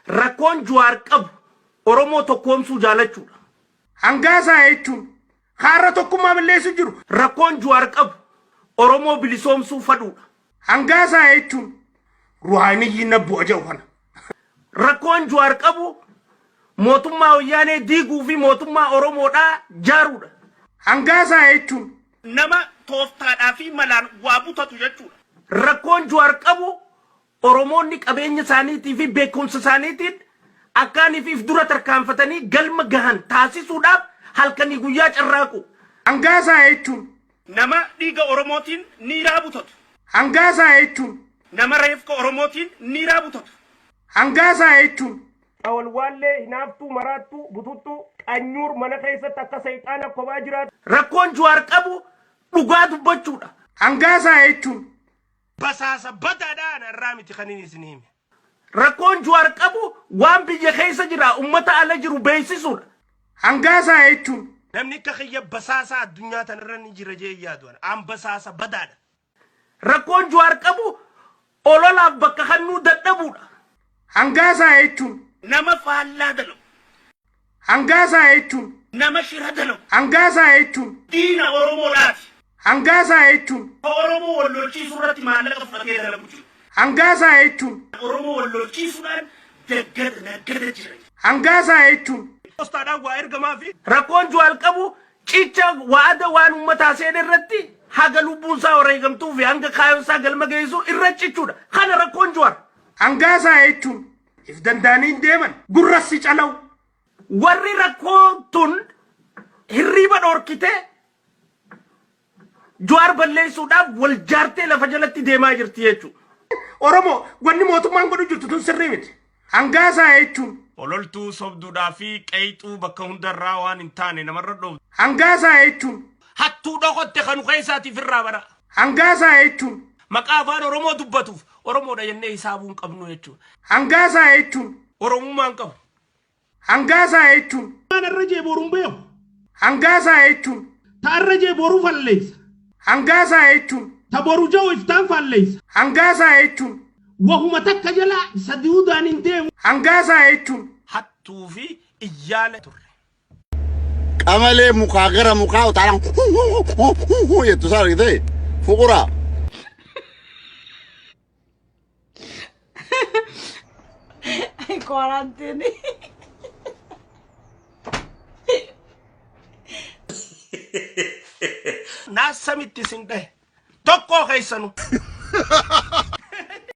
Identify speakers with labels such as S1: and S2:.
S1: Rakkoon Juwaar qabu Oromoo tokkoomsuu jaalachuudha.
S2: Hangaasaa jechuun kaarra tokkummaa balleessu jiru.
S1: Rakkoon Juwaar qabu Oromoo bilisoomsuu fadhuudha.
S2: Hangaasaa jechuun ruhaaniyyi na bu'a jedhu kana.
S1: Rakkoon Juwaar qabu mootummaa Wayyaanee diiguu fi mootummaa Oromoodhaa jaaruudha.
S2: Hangaasaa jechuun
S1: Nama tooftaadhaa fi malaan waa butatu jechuudha. Rakkoon Juwaar qabu Oromoonni qabeenya isaaniitii fi beekumsa isaaniitiin akkaanii fi if dura tarkaanfatanii galma gahan taasisuudhaaf halkanii guyyaa carraaqu.
S2: Hangaasaa jechuun
S1: Nama dhiiga Oromootiin niiraa butatu.
S2: Hangaasaa jechuun
S1: Nama reefka Oromootiin niiraa butatu.
S2: Hangaasaa jechuun
S1: Xawalwaallee, hinaaftuu, maraattuu, bututtuu, qanyuur mana keessatti akka seexaana kophaa jiraatu. Rakkoon Juwaar qabu dhugaa dubbachuudha.
S2: Hangaasaa jechuun
S3: Basaasa badaadha ana irraa miti kan inni isin hime.
S1: Rakkoon Juwaar qabu waan biyya keessa jira ummata ala jiru beeksisuudha.
S2: Hangaasaa jechuun
S3: Namni akka kiyya basaasaa addunyaa tanarra ni jira jee hin yaadu ana. An basaasa badaadha.
S1: Rakkoon Juwaar qabu ololaaf bakka kannuu dadhabuudha.
S2: Hangaasaa jechuun
S1: Nama faallaa dalagu.
S2: Hangaasaa jechuun
S1: Nama shira dalagu.
S2: Hangaasaa jechuun
S1: Diina Oromoodhaati.
S2: Hangaasaa jechuun
S1: Ka Oromoo wal lolchiisuu irratti maallaqa fudhatee dalagu jira.
S2: Hangaasaa jechuun
S1: Oromoo wal lolchiisuudhaan daggada naggada jira.
S2: Hangaasaa jechuun
S3: Poostaadhaan waa ergamaafi.
S1: Rakkoon Juwaal qabu cicha wa'ada waan ummataa seene irratti haga lubbuun isaa wareegamtuu fi hanga kaayoon isaa galma geessu irra cichuudha. Kana rakkoon Juwaar.
S2: Hangaasaa jechuun if danda'anii hin deeman gurras si calawu.
S1: Warri rakkoo tun hirriiba dhorkitee Juwaar balleessuudhaaf wal jaartee lafa jalatti deemaa jirti jechuudha.
S2: Oromoo wanni mootummaan godhu jirtu tun sirrii miti. Hangaasaa jechuun.
S3: Ololtuu, sobduudhaa fi qeeyxuu bakka hundarraa waan hin taane namarra dhooftu.
S2: Hangaasaa jechuun.
S3: Hattuu dhokotte kanu keessaatiif irraa bara.
S2: Hangaasaa jechuun.
S3: Maqaa afaan Oromoo dubbatuuf Oromoodha jennee hisaabuu hin qabnu jechuudha.
S2: Hangaasaa jechuun.
S3: Oromummaa hin qabu.
S2: Hangaasaa jechuun.
S3: Waan arra jee boru hin beeku.
S2: Hangaasaa jechuun.
S3: Ta arra jee boru falleessa.
S2: Hangaasaa jechuun.
S3: Ta boru ja'u iftaan falleessa.
S2: Hangaasaa jechuun.
S3: Wahuma takka jala sadiudaan hin deemu.
S2: Hangaasaa jechuun.
S3: Hattuu fi iyyaala turre.
S4: Qamalee mukaa gara mukaa utaalaan jettu isaa argitee fuquraa.
S5: Quarantine.
S3: Naa samitti isin dhahe. Tokkoo keessanu.